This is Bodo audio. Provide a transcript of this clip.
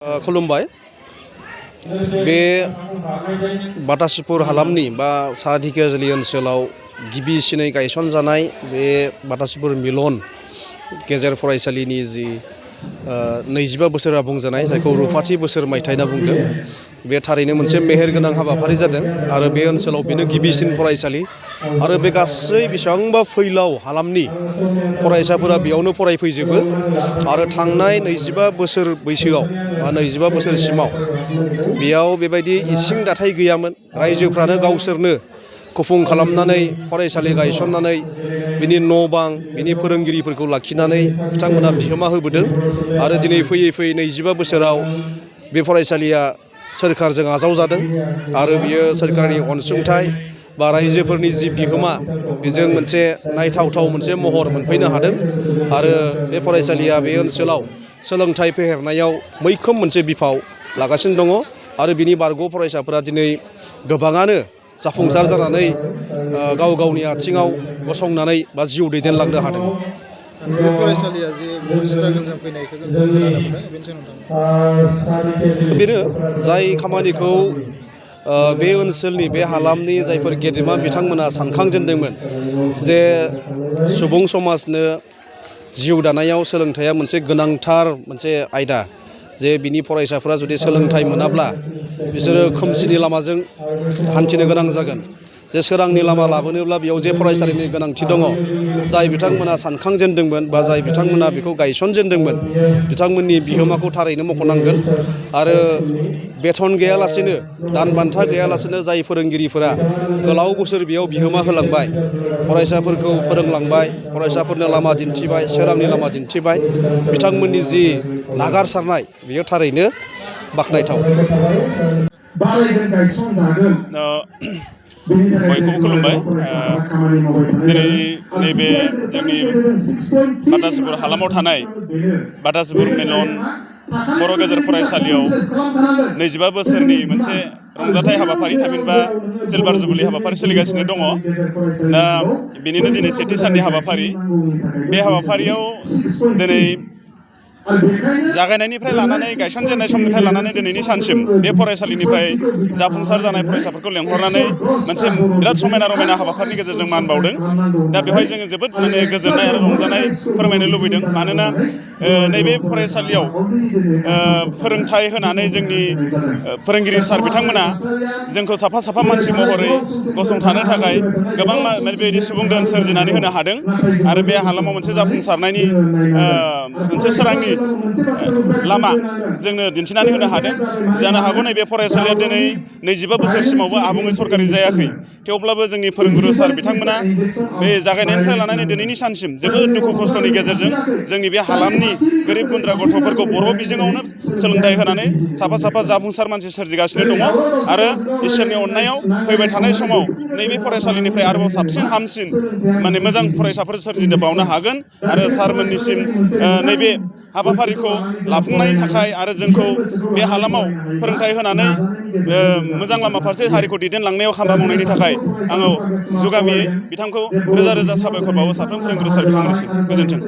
खुलुमबाय। बे बाटासिपुर हालामनि बा सा धिखियाजुलि ओनसोलाव गिबिसिनै गायसनजानाय बे बाटासिपुर मिलन गेजेर फरायसालिनि जि 25 बोसोरा बुंजानाय जायखौ रुफाथि बोसोर मायथाइ होनना बुंदों, बे थारैनो मोनसे मेहेरगोनां हाबाफारि जादों आरो बे ओनसोलाव बेनो गिबिसिन फरायसालि आरो बे गासै बेसेबांबा फैलाव हालामनि फरायसाफोरा बेयावनो फरायफैजोबो आरो थांनाय 25 बोसोर बैसोआव बा 25 बोसोरसिमाव बेयाव बेबायदि इसिं दाथाय गैयामोन। रायजोफ्रानो गावसोरनो गुफुं खालामनानै फरायसालि गायसननानै बिनि न' बां बिनि फोरोंगिरिफोरखौ लाखिनानै बिथांमोना बिहोमा होबोदों आरो दिनै फैयै फैयै 25 बोसोराव बे फरायसालिया सोरखारजों आजावजादों आरो बियो सोरखारनि अनसुंथाइ बा रायजोफोरनि जि बिहोमा बेजों मोनसे नायथावथाव मोनसे महर मोनफैनो हादों आरो बे फरायसालिया बे ओनसोलाव सोलोंथाइ फेहेरनायाव मैखोम मोनसे बिफाव लागासिनो दङ आरो बिनि बारग' फरायसाफोरा दिनै गोबाङानो जाफुंसार जानानै गाव गावनि आथिङाव गसंनानै बा जिउ दैदेनलांनो हादों। बे फरायसालिया जे स्ट्रागोलजों फैनायखौ जों खोनानो मोनदों, बेनो जाय खामानिखौ बे ओनसोलनि बे हालामनि जायफोर गेदेमा बिथांमोना सानखांजेनदोंमोन जे सुबुं समाजनो जिउ दानायाव सोलोंथाइया मोनसे गोनांथार मोनसे आयदा, जे बिनि फरायसाफोरा जुदि सोलोंथाइ मोनाब्ला बिसोरो खोमसिनि लामाजों हान्थिनो गोनां जागोन। जे सोरांनि लामा लाबोनोब्ला बेयाव जे फरायसालिनि गोनांथि दङ, जाय बिथांमोना सानखांजेनदोंमोन बा जाय बिथांमोना बेखौ गायसनजेनदोंमोन बिथांमोननि बिहोमाखौ थारैनो मख'नांगोन आरो बेथन गैयालासेनो दान बान्था गैयालासेनो जाय फोरोंगिरिफोरा गोलाव बोसोर बेयाव बिहोमा होलांबाय, फरायसाफोरखौ फोरोंलांबाय, फरायसाफोरनो लामा दिन्थिबाय, सोरांनि लामा दिन्थिबाय, बिथांमोननि जि नागारसारनाय बेयो थारैनो बाख्नायथाव। बयखौबो खुलुमबाय। दिनै नैबे जोंनि बाटासिपुर हालामाव थानाय बाटासिपुर मिलन बर' गेजेर फरायसालियाव 25 बोसोरनि मोनसे रंजाथाइ हाबाफारि, थामहिनबा सिलभार जुबुलि हाबाफारि सोलिगासिनो दङ। दा बेनिनो दिनै सेथि साननि हाबाफारि। बे हाबाफारियाव दिनै जागायनायनिफ्राय लानानै गायसनजेननाय समनिफ्राय लानानै दिनैनि सानसिम बे फरायसालिनिफ्राय जाफुंसार जानाय फरायसाफोरखौ लेंहरनानै मोनसे बिराद समायना रमायना हाबाफारिनि गेजेरजों मान बावदों। दा बेवहाय जोङो जोबोद गोजोननाय आरो रंजानाय फोरमायनो लुबैदों, मानोना नैबे फरायसालियाव फोरोंथाइ होनानै जोंनि फोरोंगिरि सार बिथांमोना जोंखौ साफा साफा मानसि महरै गसंथानो थाखाय गोबां बेबायदि सुबुं दोन सोरजिनानै होनो हादों आरो बे हालामाव मोनसे जाफुंसारनायनि मोनसे सोरांनि लामा जोंनो दिन्थिनानै होनो हादों। जानो हागौ नैबे फरायसालिया दिनै 25 बोसोरसिमावबो आबुङै सरकारि जायाखै, थेवब्लाबो जोंनि फोरोंगुरु सार बिथांमोना बे जागायनायनिफ्राय लानानै दिनैनि सानसिम जोबोद दुखु खस्थ'नि गेजेरजों जोंनि बे हालामनि गोरिब गुन्द्रा गथ'फोरखौ बर' बिजोङावनो सोलोंथाइ होनानै साफा साफा जाफुंसार मानसि सोरजिगासिनो दङ आरो इसोरनि अननायाव फैबाय थानाय समाव नैबे फरायसालिनिफ्राय आरोबाव साबसिन हामसिन मोजां फरायसाफोर सोरजिनो बावनो हागोन आरो सारमोननिसिम नैबे हाबाफारिखौ लाफुंनायनि थाखाय आरो जोंखौ बे हालामाव फोरोंथाइ होनानै मोजां लामा फारसे हारिखौ दैदेनलांनायाव हाबा मावनायनि थाखाय आङो जुगामियै बिथांखौ रोजा रोजा साबायखर बावो साफ्रोम फोरोंगुरु सार बिथांमोननिसिम। गोजोन्थों।